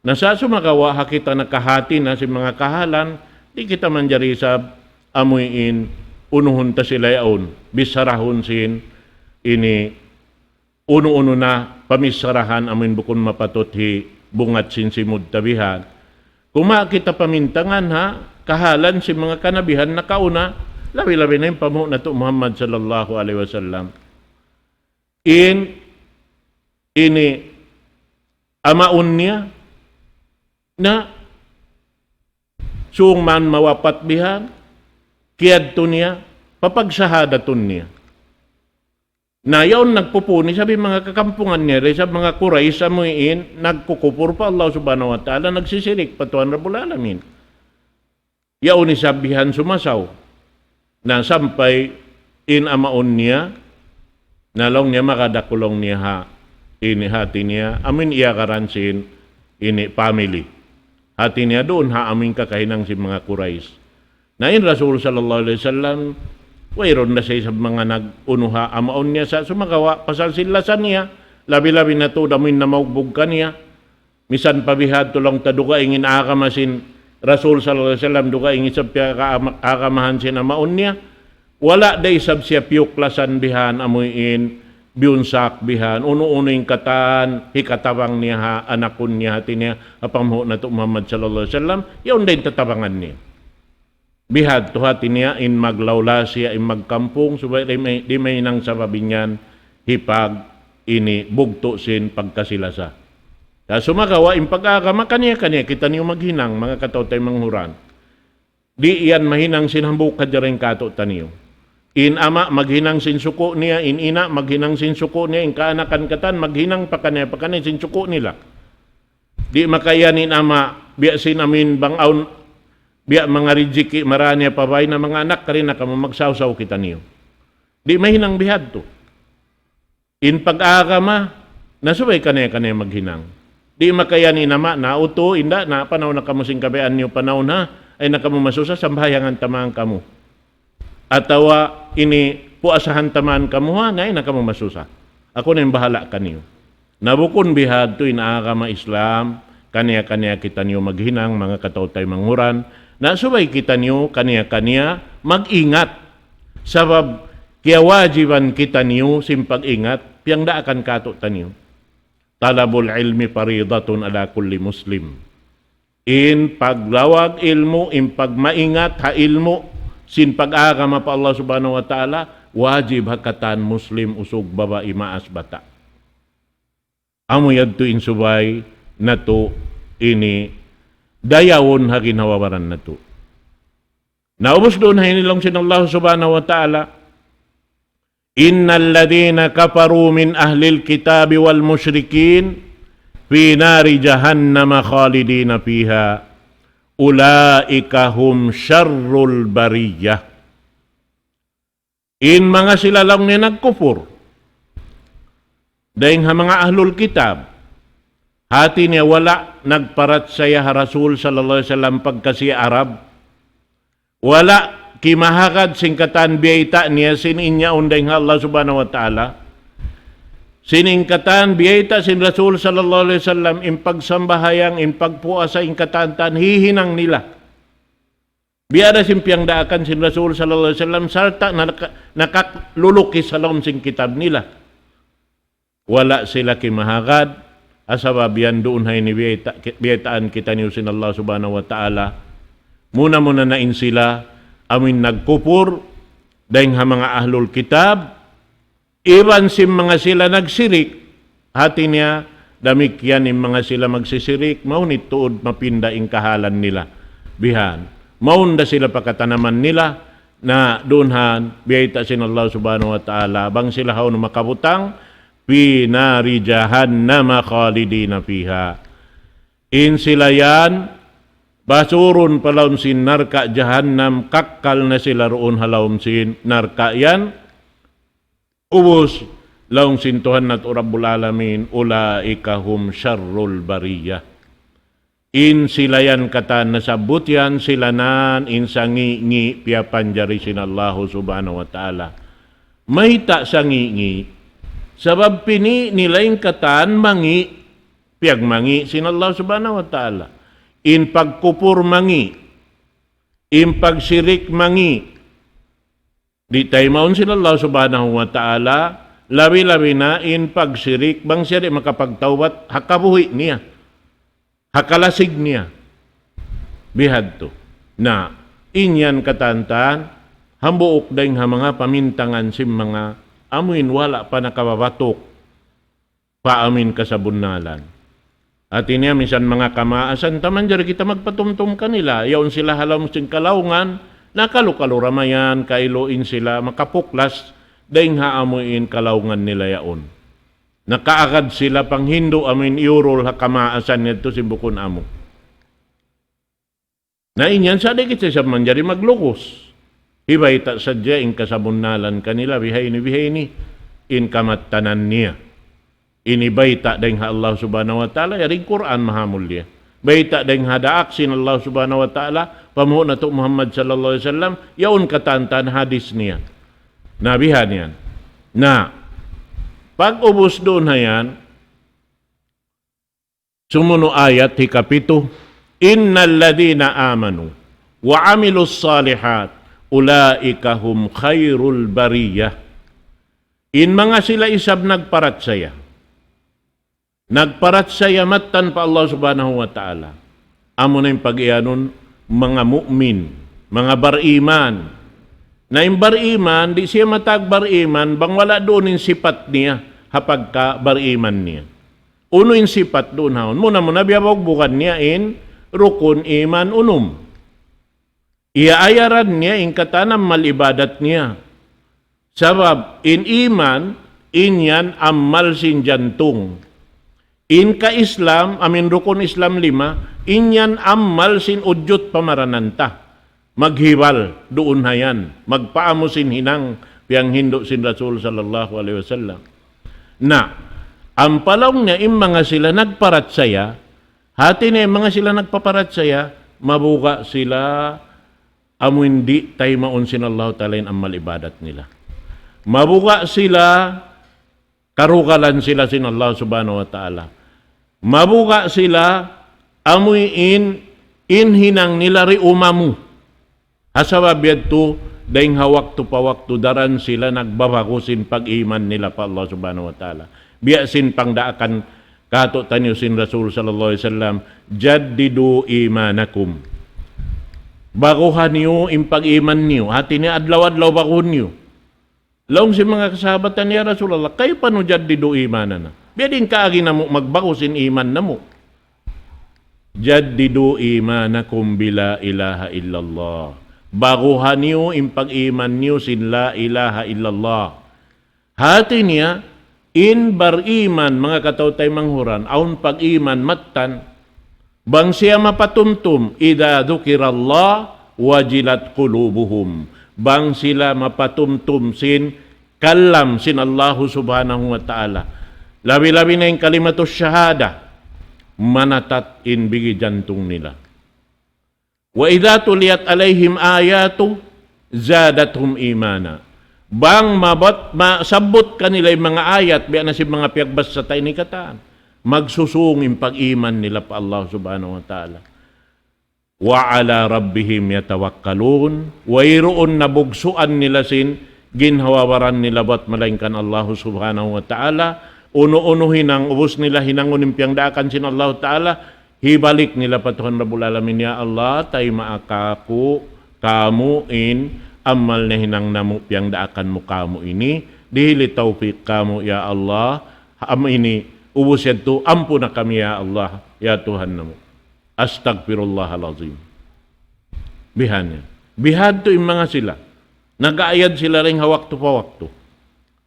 na sa' sumagawa' ha kita nakahati na sin manga kahalan, di' kita manjari isab amuin unuhun ta sila yaun, bisarahun sin ini unu-unu na pamissarahan amuin bukun mapatut hibungat sin simud ta bihan. Kuma kita pamintangan ha kahalan sin manga kanabihan nakauna, labi-labi na in panghu' natu' Muhammad sallallahu alayhi wasallam. In ini amaun niya na sung man mawapat bihan, kiyadtu niya, papagsahadatun niya. Na yaun nagpupun isab in manga kakampungan niya, da isab manga Quraysh amuin nagkukupur pa Allah Subhanahu wa Ta'ala, nagsisirik pa Tuhan Rabbul Alamin. Yaun isab bihan sumasaw. Na sampay in amaun niya, na laung niya magad aku laung niya ha, ini hati niya, amin iyagaran sin ini family. Hati niya duun ha amin kakahinang sin manga Quraysh. Na in Rasul sallallahu alayhi wasallam, wayruun na siya isab manga nag-unu ha amaun niya sa sumagawa' pasal sin lasa niya, labi-labi na tuud amin namaugbug kaniya. Misan pa bihadtu laung ta dugaing in agama sin Rasul sallallahu alayhi wasallam, dugaing isab piyakaama-, agamahan sin amaun niya. Wala' da isab siya piyuklasan bihan amuin biyunsak bihan. Unu-unu in katan, hikatabang niya ha, anakun niya hati niya, ha panghu' natu' Muhammad sallallahu alayhi wasallam, yaun da in tatabangan niya. Bihadtu hati niya in maglawla siya, in magkampung, subay di' may, di' mahinang sabab in yan, hipag ini bugtu' sin pagkasi-lasa. Sa sumagawa' in pag-agama kaniya-kaniya kitaniyu maghinang, manga kataw-taymanghuran. Di' yan mahinang sin hambuuk kajarihan katu'taniyu. In ama' maghinang sin suku' niya, in ina' maghinang sin suku' niya, in kaanakan katan maghinang pakaniya-pakaniya sin suku' nila. Di' makayan in ama', biya' sin amin bang awn, biya' manga rijiki' marā niya pa bāy na manga anak, kari na kamu magsawsaw kitaniyu. Di' mahinang bihadtu. In pag-agama, na subay kaniya-kaniya maghinang. Di' makayan in ama', na utu', inda', na panaw na kamu sin kabayaan niyu, panaw na, ay na kamu masusa, sambahayangan ta man kamu. Atawa ini puasahan ta man kamu ha, na ay na kamu masusa. Aku na in bahala' kaniyu. Na bukun bihadtu in agama Islam, kaniya-kaniya kitaniyu maghinang, manga kataw-taymanghuran, na subay kitaniyu kaniya-kaniya mag-ingat. Sabab kiyawajiban kitaniyu sin pag-ingat, piyangdaakan katu'taniyu. طلب العلم فريضة على كل مسلم. In paglawag ilmu', in pagmaingat ha ilmu', sin pag-agama pa Allah Subhanahu wa Ta'ala, wajib ha katan Muslim usug babai, maas bata'. Amu yadtu in subay natu' ini dayawun ha ginhawa-baran natu'. Na ubus duun ha ini laung sin Allah Subhanahu wa Ta'ala, إن الذين كفروا من أهل الكتاب والمشركين في نار جهنم خالدين فيها أولئك هم شر البرية. In manga sila laung niya nagkupur dayn ha manga ahlul kitab, hati niya wala' nagparachaya ha Rasul sallallahu alayhi wasallam pagka siya Arab, wala' kimahagad sin katan biyayta' niya sin in yaun dayn ha Allah Subhanahu wa Ta'ala, sin in katan biyayta' sin Rasul sallallahu alayhi wasallam, in pagsambahayang, in pagpuasa, in katan-katan hihinang nila. Biya' da sin piyangdaakan sin Rasul sallallahu alayhi wasallam, sarta' naka-, nakaklulukis ha lawm sin kitab nila. Wala' sila kimahagad, ha sabab yan duun ha ini biyayta-, biyaytaan kitaniyu sin Allah Subhanahu wa Ta'ala. Muna-muna na in sila, amuin nagkupur, dayn ha manga ahlul kitab, iban sin manga sila nagsirik, hati niya, damikkiyan in manga sila magsisirik, mahunit tuud mapinda in kahalan nila. Bihan, mawn da sila pa katanaman nila, na duun ha yan, biyayta' sin Allah Subhanahu wa Ta'ala, bang sila hawnu makabutang, في نار جهنم خالدين فيها. In sila yan, basurun pa lawm sin narka' jahannam, kakkal na sila duun ha lawm sin narka' yan. Ubus, laung sin Tuhan natu' Rabbul Alamin, أولئك هم شر البرية. In sila yan katan nasabbut yan, sila nan in sangi'-ngi' piyapanjari sin Allahu Subhanahu wa Ta'ala. Mayta' sangi'-ngi'? Sabab pini' nila in katan mangi', piyagmangi' sin Allah Subhanahu wa Ta'ala. In pagkupur mangi', in pagsirik mangi', di' taymaun sin Allah Subhanahu wa Ta'ala, labi-labi na in pagsirik, bang siya di' makapagtawbat, ha kabuhi' niya, ha kalasig niya. Bihadtu. Na, in yan katan-katan, hambuuk dayn ha manga pamintangan sin manga amuin wala' pa nakababatuk pa amuin kasabunnalan. Hati niya, misan manga kamaasan ta, manjari kita magpatumtum kanila. Yaun sila ha lawm sin kalaungan, nakalu-kalu ra mayan, kailu in sila makapuklas, dayn ha amuin kalaungan nila yaun. Nakaagad sila panghindu' amuin iyurul ha kamaasan yadtu sin bukun amu. Na in yan sa' di' kita isab manjari maglugus. Hibayta' sadja in kasabunnalan kanila, bihayni, bihayni, in kamattanan niya. Ini bayta' dayn ha Allah Subhanahu wa Ta'ala, yari in Qur'an mahamulliya. Bayta' dayn ha daak sin Allah Subhanahu wa Ta'ala, pa muhun natu' Muhammad sallallahu alayhi wasallam, yaun katan-katan hadis niya. Na, bihan yan. Na, pag-ubus duun ha yan, sumunu' ayat hikapitu, إن الذين آمنوا وعملوا الصالحات أولئك هم خير البرية. In manga sila isab nagparachaya. Nagparachaya mattan pa Allah Subhanahu wa Ta'ala. Amu na in pag-iyanun manga mu'min, manga bariman. Na in bariman, di' siya matawag bariman, bang wala' duun in sipat niya, ha pagka bariman niya. Unu in sipat duun haun? Muna-muna biya' bawag bukan niya in rukun iman unum. Iyaayaran niya in katan ammal ibadat niya. Sabab in iman, in yan ammal sin jantung. In ka-Islam, amu in rukun Islam lima, in yan ammal sin ujud pamaranan ta. Maghibal, duun ha yan. Magpaamu sin hinang, piyanghindu' sin Rasul sallallahu alayhi wasallam. Na, ampa laung niya in manga sila nagparachaya, hati niya in manga sila nagpaparachaya, mabuga' sila amu in di' taymaun sin Allah Ta'ala in ammal ibadat nila. Mabuga' sila, karugalan sila sin Allah Subhanahu wa Ta'ala. Mabuga' sila, amu in, in hinang nila di' umamu. Ha sabab yadtu, dayng ha waktu pa waktu daran sila nagbabagu sin pag-iman nila pa Allah Subhanahu wa Ta'ala. Biya' sin pangdaakan katu'taniyu sin Rasul sallallahu alayhi wasallam, جددوا إيمانكم. Baguha niyu in pag-iman niyu. Hati niya adlaw-adlaw baguhun niyu. Laung sin manga kasahabatan, "Ya Rasulullah, كيف نجدد إيماننا?" Biya' diin kaagi namu' magbagu sin iman namu'? جددوا إيمانكم بلا إله إلا الله. Baguha niyu in pag-iman niyu sin la ilaha illallah. Hati niya, in bariman, manga kataw-taymanghuran, awn pag-iman mattan, bang siya mapatumtum, إذا ذكر الله وجلت قلوبهم. Bang sila mapatumtum sin kalam sin Allahu Subhanahu wa Ta'ala. Labi-labi na in kalimatus shahada, manatat in bigi jantung nila. وإذا تليت عليهم آياته زادتهم إيمانا. Bang mabat-, masabbut kanila in manga ayat, biya' na sin manga piyagbasa ta ini katan, magsusung in pag-iman nila pa Allah Subhanahu wa Ta'ala. وعلى ربهم يتوكلون. Wayruun na bugsuan nila sin ginhawa-baran nila bat malaingkan Allah Subhanahu wa Ta'ala. Unu-unu hinang, ubus nila hinangun in piyangdaakan sin Allah Ta'ala, hibalik nila pa Tuhan Rabbul Alamin, "Ya Allah, taymaa kāku', kāmu' in amal nahinang namu' piyangdaakan mu kāmu' ini, dihili tawfik kāmu', ya Allah, am ini, ubus yadtu, ampuna kami, ya Allah, ya Tuhan namu'." Astaghfirullahal azim. Bihan yan. Bihadtu in manga sila. Nag-aayad sila dayn ha waktu pa waktu.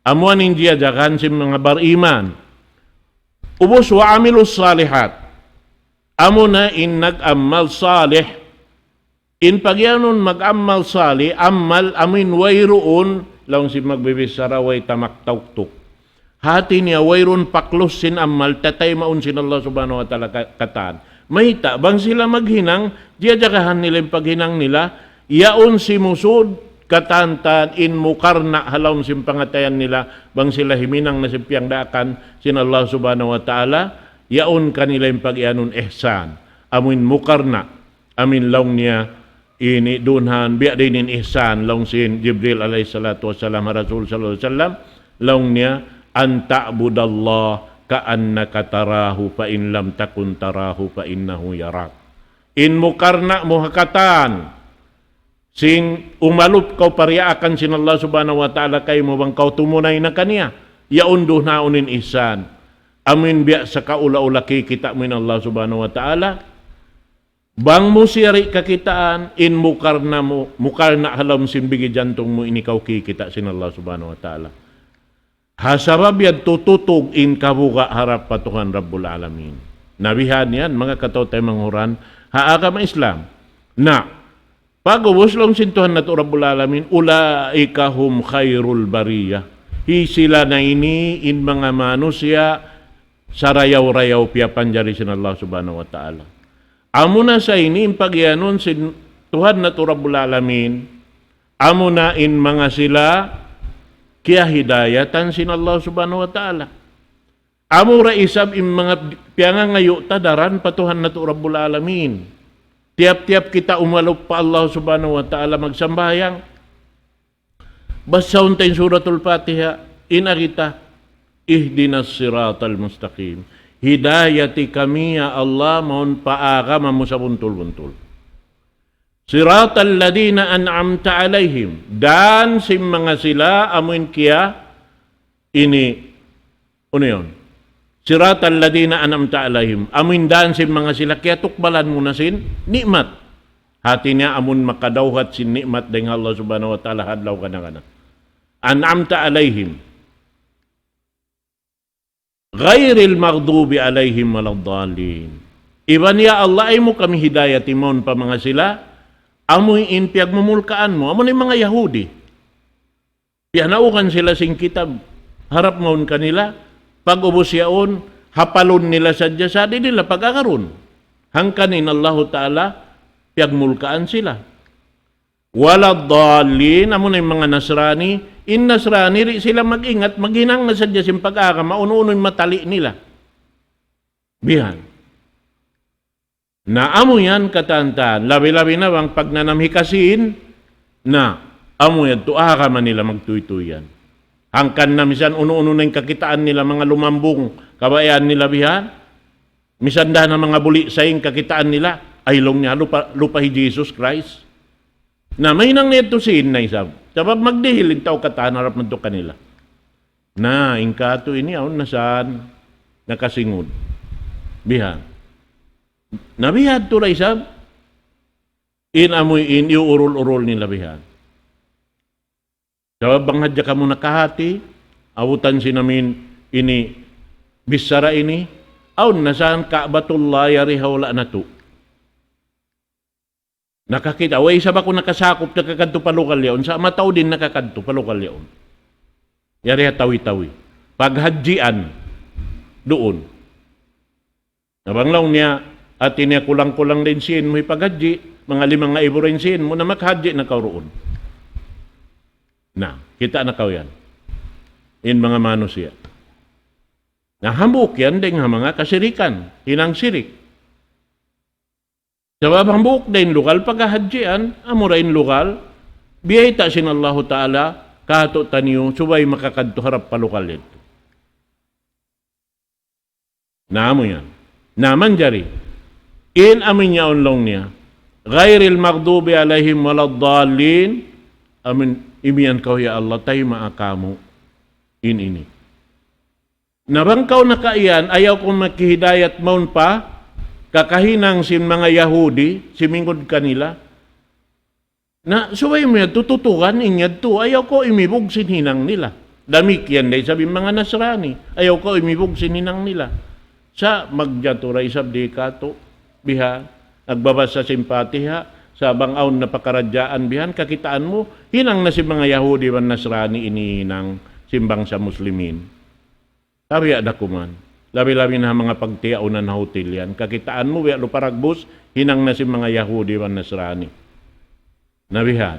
Amu yan in jiyajagahan sin manga bariman. Ubus وعملوا الصالحات. Amuna in nag-amal salih. In pagiyanun mag-amal salih, amal amuin wayruun, laung sin magbibichara way tamak tauktuk. Hati niya wayruun paklus sin amal, tataymaun sin Allah Subhanahu wa Ta'ala ka-, katan. Mayta', bang sila maghinang, jiyajagahan nila in paghinang nila, yaun simusud, katan-katan in mukarna' ha lawm sin pangatayan nila, bang sila himinang na sin piyangdaakan sin Allah Subhanahu wa Ta'ala, yaun kanila in pagiyanun ihsan. Amuin mukarna', amuin laung niya, ini duun han, biya' diin in ihsan, laung sin Jibril alayhi salatu wassalam, ha Rasul sallallahu alayhi wasallam, laung niya, أن تعبد الله كأنك تراه فإن لم تكن تراه فإنه يراك. In mukarna' mu ha katan, sin umalup kaw pa diyaakan sin Allah Subhanahu wa Ta'ala kaymu bang kaw tumunay na kaniya, yaun duun haun in ihsan. Amuin biya' sakaula-ula kikita' mu in Allah Subhanahu wa Ta'ala, bang mu siya di' kakitaan, in mukarna' mu, mukarna' ha lawm sin bigi jantung mu, ini kaw kikita' sin Allah Subhanahu wa Ta'ala. Ha sabab yadtu tutug in kabuga' harap pa Tuhan Rabbul Alamin. Na bihan yan, manga kataw-taymanghuran, ha agama Islam. Na, Pag'ubus laung sin Tuhan natu' Rabbul Alamin, "Ulaika hum khairul bariyah." Hi sila na ini in manga manusiya' sarayaw-rayaw piyapanjari sin Allah Subhanahu wa Ta'ala. Amuna sa ini in pagiyanun sin Tuhan natu' Rabbul Alamin, amuna in manga sila kiyahidayatan sin Allah Subhanahu wa Ta'ala. Amura isab in manga piyangangayu' ta daran pa Tuhan natu' Rabbul Alamin. Tiyap-tiyap kita umalup pa Allah Subhanahu wa Ta'ala magsambahayang, basahun ta in Suratul Fatiha, in agi ta, اهدنا الصراط المستقيم. Hidayati kami, ya Allah, mawn pa agama mu sabuntul-buntul. صراط الذين أنعمت عليهم. Dān sin manga sila amuin kiya ini, unu yaun? صراط الذين أنعمت عليهم. Amuin dān sin manga sila kiyatukbalan mu na sin ni'mat. Hāti niya amun makadawhat sin ni'mat dayn ha Allah Subhanahu wa Ta'ala ha adlaw kana-kana. أنعمت عليهم. غير المغضوب عليهم ولا الضالين. Iban ya Allah, ayaw mu kami hidayati mawn pa manga sila, amuin piyagmumulkaan mu, amuin manga Yahudi. Piyanaugan sila sin kitab, harap mawn kanila, pag'ubus yaun, hapalun nila sadja sa' di' nila pag-agarun. Hangkan in Allahu Ta'ala, piyagmulkaan sila. ولا الضالين, amuna in manga Nasrani, in Nasrani, di' sila mag-ingat, maghinang na sadja sin pag-agama, unu-unu in matali' nila. Bihan. Na amu yan katan-katan, labi-labi na bang pagnanam hikasin, na amu yan tu agama nila magtuytuy yan. Hangkan na misan unu-unu na in kakitaan nila, manga lumambung, kabayaan nila bihan, misan da na manga buli' sa in kakitaan nila, ay laung niya, lupa, lupa hi Jesus Christ. Na, mahinang niya tu sin na isab. Sabab magdihil in tau katan harap madtu kanila. Na, in katu' ini, awn na saan, nakasingud. Bihan. Na bihan tu da isab, in amuin, iyuurul-urul nila bihan. Sabab bang hadja kamu nakahati, abutan sin amin ini, bichara ini, awn na saan Ka'batullah yari ha hula' natu'. Nakakita', way isab aku nakasakup, nakakadtu pa lugal yaun, sa' mataud in nakakadtu pa lugal yaun. Yari ha Tawi-Tawi. Paghadjian duun. Na bang laung niya, hati niya kulang-kulang da in sīn mu hipaghadji, manga lima ngaibu da in sīn mu, na makahadji na kaw duun. Na, kita' na kaw yan. In manga manusiya'. Na hambuuk yan dayn ha manga kasirikan, hinang sirik. Sabab hambuuk da in lugal paghahadjian, amura in lugal, biyayta' sin Allahu Ta'ala, katu' taniyu, subay makakadtu harap pa lugal yadtu. Na amu yan. Na manjari, in amu in yaun laung niya, غير المغضوب عليهم ولا الضالين, amin, imiyan kaw ya Allah, taymaa kamu in ini. Na bang kaw nakaiyan, ayaw kaw makihidayat mawn pa, kakahinang sin manga Yahudi, simingud kanila. Na, subay mu yadtu tutukan in yadtu, ayaw kaw imibug sin hinang nila. Damikkiyan da isab in manga Nasrani, ayaw kaw imibug sin hinang nila. Sa' magjatu da isab di katu', bihan, nagbabasa sin Fatiha, sa' bang awn na pakaradjaan bihan, kakitaan mu, hinang na sin manga Yahudi iban Nasrani ini hinang sin bangsa Muslimin. Tabiya' da kuman. Labi-labi na ha manga pagtiyaunan ha hotel yan. Kakitaan mu, biya' lupa dagbus, hinang na sin manga Yahudi iban Nasrani. Na bihan.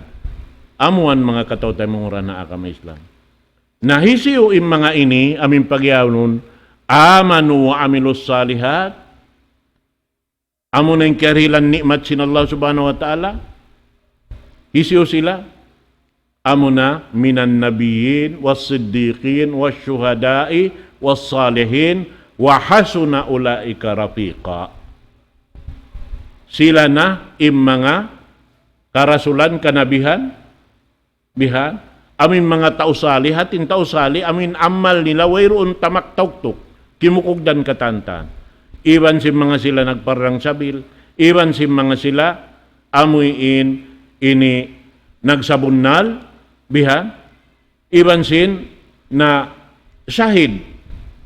Amu yan manga kataw-taymanghuran ha agama Islam. Na hisiyu in manga ini, amu in pagiyanun, آمنوا وعملوا الصالحات, amuna in kiyarihilan ni'mat sin Allah Subhanahu wa Ta'ala. Hisiyu sila? Amuna من النبيين والصديقين والشهداء والصالحين وحسن أولئك رفيقا. Sila na in manga karasulan, kanabihan, bihan, amu in manga tau salih, hati in tau salih, amu in amal nila wayruun tamak tauktuk, kimukugdan katantan. Iban sin manga sila nagparrang sabil, iban sin manga sila amu in ini nagsabunnal, bihan, iban sin na shahid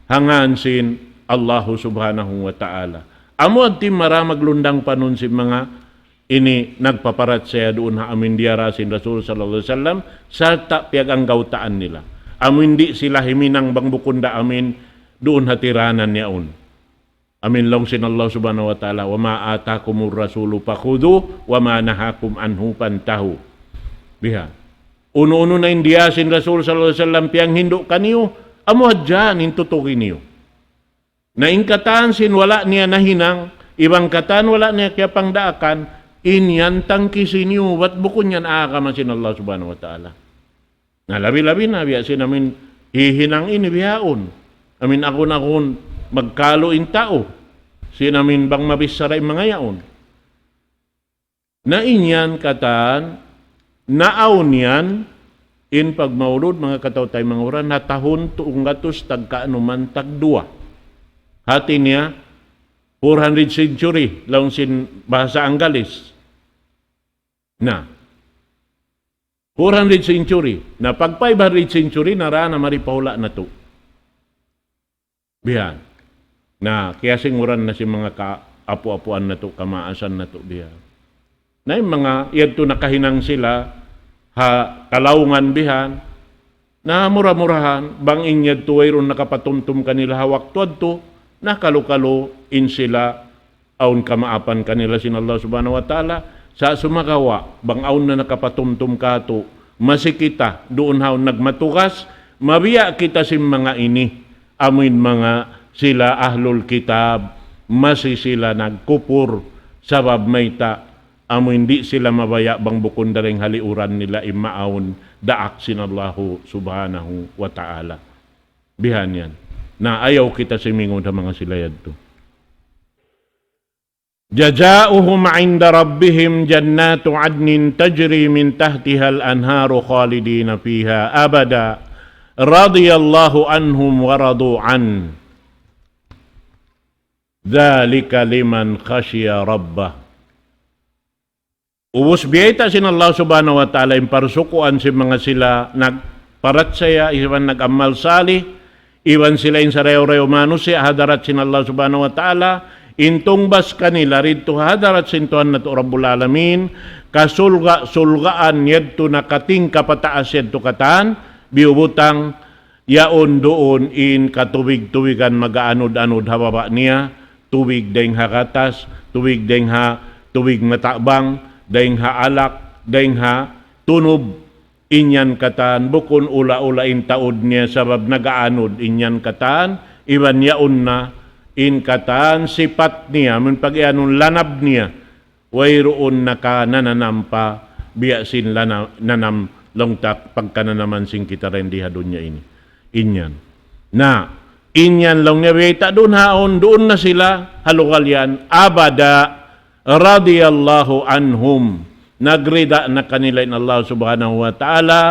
ha ngan sin Allahu Subhanahu wa Ta'ala. Amu adti mara maglundang panun sin manga ini nagpaparachaya duun ha amin diyara sin Rasul sallallahu alayhi wasallam, sarta' piyaganggawtaan nila. Amin di' sila himinang bang bukun da amin duun ha tiranan yaun. Amin laung sin Allah subhanahu wa ta'ala, وما آتاكم الرسول فخذوه وما نهاكم عنه فانتهوا. Biha. Unu-unu na in diya sin Rasul sallallahu alayhi wasallam piyanghindu' kaniyu, amu hadja in tutugi niyu. Na in katan sin wala' niya nahinang, iban katan wala' niya kiyapangdaakan, in yan tangkisi niyu, bat bukun yan agama sin Allah subhanahu wa ta'ala. Na labi-labi na, biya' sin amin hihinang ini bihaun. Amin agun-agun magkalu in tau. Sin amin bang mabichara in manga yaun. Na in yan katan, naawn yan, in pagmaulud, manga kataw-taymanghuran, ha tahun tunggatus tagkanuman tagduwa. Hati niya, four hundred century, laung sin bahasa Anggalis. Na, four hundred century. Na pag five hundred century, nara na mari pa hula' natu'. Bihan. Na, kiyasinguran na sin manga kaapu-apuan natu', kamaasan natu', bihan. Na in manga, yadtu nakahinang sila, ha kalaungan bihan, na mura-murahan, bang in yadtu wayruun nakapatumtum kanila ha waktu yadtu, na kalu-kalu in sila, awn kamaapan kanila sin Allah subhanahu wa ta'ala, sa' sumagawa', bang awn na nakapatumtum katu', masi kita, duun haun nagmatugas, mabiya' kita sin manga ini, amuin manga sila ahlul kitab, masi sila nagkupur, sabab mayta', amuin di' sila mabaya' bang bukun dayn ha liuran nila in maawn, daak sin Allahu subhanahu wa ta'ala. Bihan yan. Na ayaw kita simingud ha manga sila yadtu. جزاؤهم عند ربهم جنات عدن تجري من تحتها الأنهار خالدين فيها أبدا رضي الله عنهم ورضوا عنه ذلك لمن خشي ربه. Ubus biyayta' sin Allah subhanahu wa ta'ala in parsukuan sin manga sila nagparachaya, iban nag-amal salih, iban sila in sarayaw-rayaw manusiya' ha hadarat sin Allah subhanahu wa ta'ala, in tungbas kanila didtu ha hadarat sin Tuhan natu' Rabbul Alamin, kasulga'-sulgaan yadtu nakatingka pataas yadtu katan, biyubutang yaun duun in katubig-tubigan mag-aanud-anud ha baba' niya, tubig dayn ha gatas, tubig dayn ha, tubig matabang, dayn ha alak, dayn ha tunub, in yan katan, bukun ula-ula in taud niya sabab nag-aanud, in yan katan, iban yaun na, in katan, sipat niya, amun pag-iyanun lanab niya, wayruun nakananam pa biya' sin lana-, nanam laung ta pagkananaman sin kita dayn di ha dunya ini. In yan. Na, in yan laung niya biyayta' duun haun, duun na sila ha lugal yan, abada, radiyallahu anhum. Nagrida na kanila in Allah subhanahu wa ta'ala,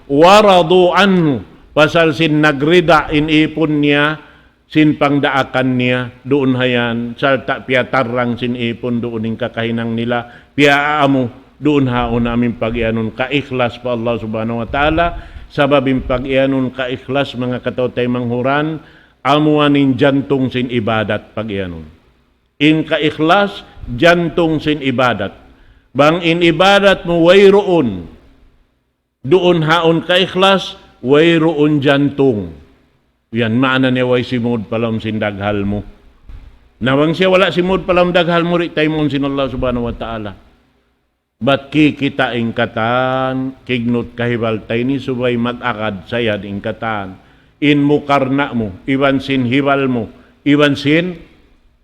wa radu anhu. Pasal sin nagrida in ipun niya, sin pangdaakan niya, duun ha yan, sarta' piyatarrang sin ipun duun in kakahinang nila, piyaamu, duun haun amin pag-iyanun kaikhlas pa Allah subhanahu wa ta'ala, sabab in pag-iyanun kaikhlas manga kataw-taymanghuran, amuan in jantung sin ibadat pag-iyanun. In kaikhlas, jantung sin ibadat. Bang in ibadat mu wayruun, duun haun kaikhlas, wayruun jantung. Yan maana niya way simud pa lawm sin daghal mu. Na bang siya wala' simud pa lawm daghal mu, di' taymaun sin Allah subhanahu wa ta'ala. Bat kikita' in katan, kignut kahibal ta ini subay mag-agad sayad in katan. In mukarna' mu, iban sin hibal mu, iban sin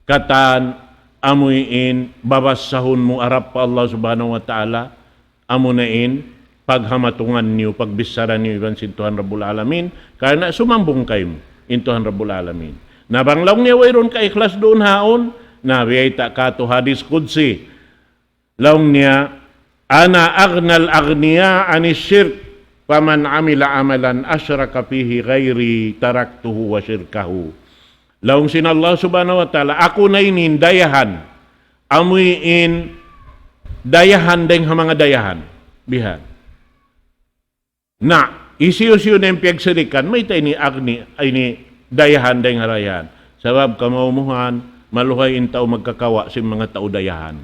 katan, amuin babassahun mu harap pa Allah subhanahu wa ta'ala, amuna in paghamatungan niyu, pagbichara niyu iban sin Tuhan Rabbul Alamin, karna' sumambung kaymu in Tuhan Rabbul Alamin. Na bang laung niya wayruun kaikhlas duun haun, na biyayta' katu' hadis qudsi. Laung niya, أنا أغنى الأغنياء عن الشرك، فمن عمل عملا أشرك فيه غيري تركته وشركه. Laung sin Allah subhanahu wa ta'ala, aku na ini in dayahan, amuin dayahan dayn ha manga dayahan. Bihan. Na, hisiyu-siyu na in piyagsirikan, mayta' ini agni, ini dayahan dayn ha dayahan. Sabab kamaumuhan, maluhay in tau magkakawa' sin manga tau dayahan.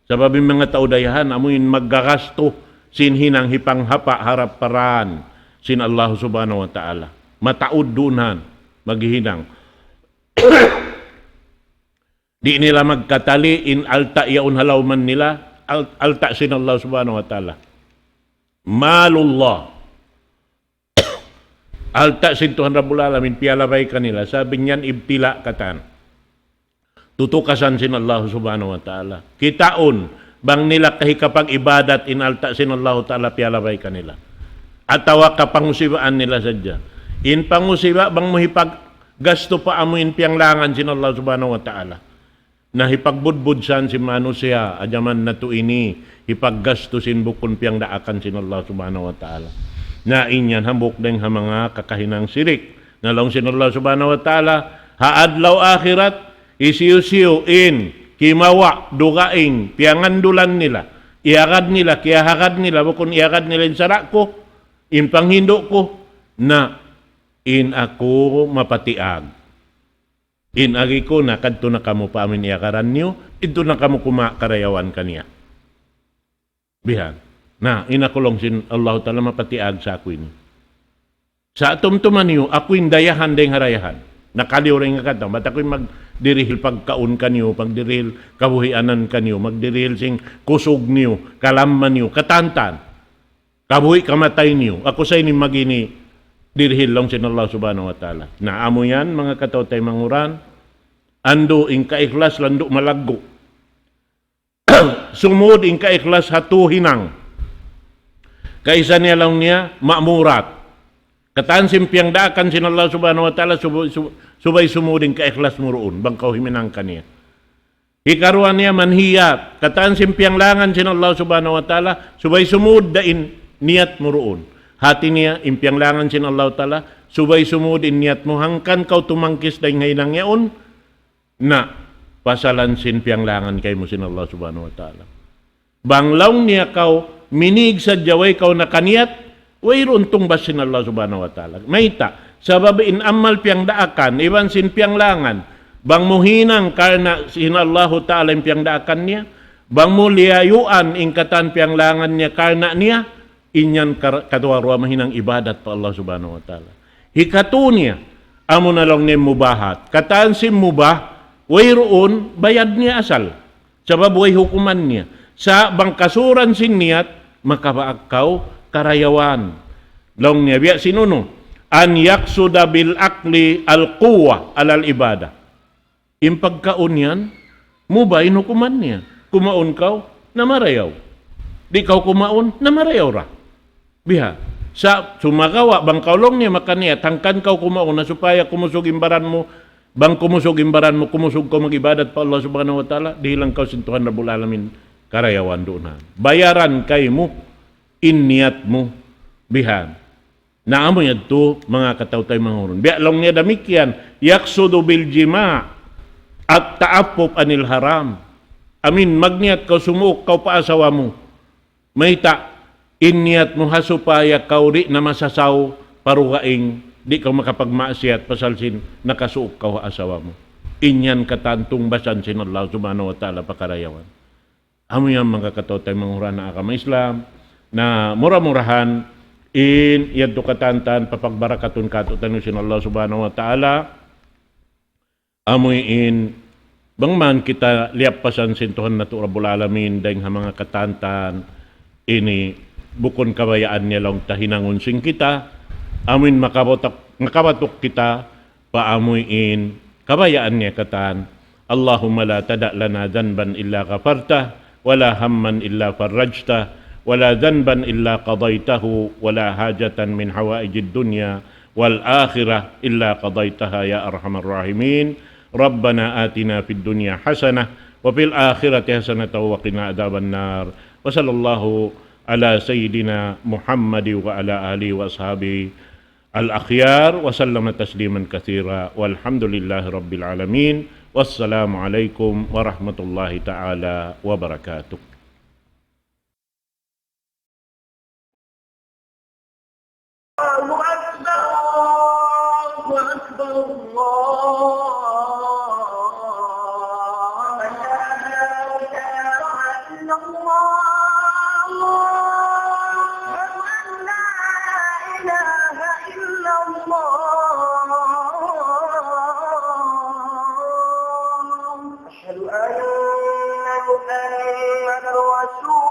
Sabab in manga tau dayahan, amu in maggagastu sin hinang hipanghapa' harap pa dān sin Allah Subhanahu wa Ta'ala. Mataud duun han, maghihinang. Di' nila magkatali in alta' yaun ha lawman nila, al-, alta' sin Allah Subhanahu wa Ta'ala. Malullah. Alta' sin Tuhan Rabbul Alamin, piyalabay kanila, sabab yan ibtila' katan. Tutukasan sin Allah Subhanahu wa Ta'ala. Kitaun, bang nila kahikapag-ibadat in alta' sin Allah Ta'ala piyalabay kanila. Atawa kapanghusibaan nila sadja. In panghusiba, bang mu hipaggastu pa amu in piyanglangan sin Allah Subhanahu wa Ta'ala. Na hipagbudbud san sin manusiya', ha jaman natu' ini, hipaggastu sin bukun piyangdaakan sin Allah Subhanahu wa Ta'ala. Na in yan hambuuk dayn ha manga kakahinang sirik. Na laung sin Allah Subhanahu wa Ta'ala, ha adlaw akhirat, hisiyu-siyu in, kimawa', dugaing, piyangandulan nila, iyagad nila, kiyahagad nila, bukun iyagad nila in sara' ku, in panghindu' ku, na in aku mapatiag. In agi ku na kadtu na kamu pa amu in iyagaran niyu, didtu na kamu kumawa' karayawan kaniya. Bihan. Na, in aku laung sin Allahu Ta'ala mapatiag sa aku ini. Sa' tumtuma niyu, aku in dayahan dayn ha dayahan. Nakaliyu dayn ha katan, bat aku in magdirihil pagkaun kaniyu, magdirihil kabuhianan kaniyu, magdirihil sin kusug niyu, kalamma niyu, katantan. Kabuhi' kamatay niyu, aku sa ini magdirihil laung sin Allah Subhanahu wa Ta'ala. Na amu yan, manga kataw-taymanghuran, andu' in kaikhlas landu' malaggu'. Sumud in kaikhlas ha tū hinang. Kaisa niya laung niya, ma'murat. Katan sin piyangdaakan sin Allah Subhanahu wa Ta'ala, subu-, su-, subay sumud in kaikhlas mu duun, bang kaw himinang kaniya. Hikaruwa niya manhiyat. Katan sin piyanglangan sin Allah Subhanahu wa Ta'ala, subay sumud da in niyat mu duun. Hati niya, in piyanglangan sin Allah Ta'ala, subay sumud in niyat mu hangkan kaw tumangkis dayn ha hinang yaun, na pasalan sin piyanglangan kaymu sin Allah Subhanahu wa Ta'ala. Bang laung niya kaw, minīg sadja way kaw nakaniyat, wayruun tungbas sin Allah Subhanahu wa Ta'ala. Mayta', sabab in amal piyangdaakan, iban sin piyanglangan, bang mu hinang karna' sin Allahu Ta'ala in piyangdaakan niya, bang mu liyayuan in katan piyanglangan niya karna' niya, in yan kar-, kaduwa-ruwa mahinang ibadat pa Allah Subhanahu wa Ta'ala. Hikatū niya, amu na laung niya mubahat. Katan sin mubah, wayruun bayad niya asal. Sabab way hukuman niya. Sa' bang kasuran sin niyat, makabaak kaw karayawan. Laung niya, biya' sin unu, أن يقصد بالأكل القوة على العبادة. In pagkaun yan, mubah in hukuman niya. Kumaun kaw, na marayaw. Di' kaw kumaun, na marayaw ra. Biha'. Sa' sumagawa', bang kaw laung niya makaniyat, hangkan kaw kumaun na supaya kumusug in baran mu, bang kumusug in baran mu, kumusug kaw mag-ibadat pa Allah Subhanahu wa Ta'ala, dihilan kaw sin Tuhan Rabbul Alamin karayawan duun na. Bayaran kaymu in niyat mu. Bihan. Na amu yadtu, manga kataw-taymanghuran. Biya' laung niya damikkiyan, يقصد بالجماع التعفف عن الحرام. Amin, magniyat kaw sumuuk kaw pa asawa mu. Mayta', in niyat mu ha supaya kaw di' na masasaw pa dugaing, di' kaw makapagmaksiyat pasal sin nakasuuk kaw ha asawa mu. In yan katan tungbasan sin Allah Subhanahu wa Ta'ala pa karayawan. Amu yan manga kataw-taymanghuran ha agama Islam. Na mura-murahan, in yadtu katantan papagbarakatun kātu'niyu sin Allah Subhanahu wa Ta'ala. Amu in, bang man kita liyappasan sin Tuhan natu' Rabbul Alamin, dayng ha manga katantan ini, bukun kabayaan niya laung ta hinangun sin kita, amu in makabatuk, makabatuk kita, pa amu in kabayaan niya katan. اللهم لا تدع لنا ذنبا إلا غفرته، ولا هما إلا فرجته، ولا ذنبا إلا قضيته، ولا حاجة من حوائج الدنيا والآخرة إلا قضيتها يا أرحم الراحمين. ربنا آتنا في الدنيا حسنة وفي الآخرة حسنة وقنا عذاب النار. وصلى الله على سيدنا محمد وعلى آله وأصحابه الأخيار وسلم تسليما كثيرا والحمد لله رب العالمين. والسلام عليكم ورحمة الله تعالى وبركاته. الله أكبر، الله أكبر، الله أكبر. وأن محمدا رسول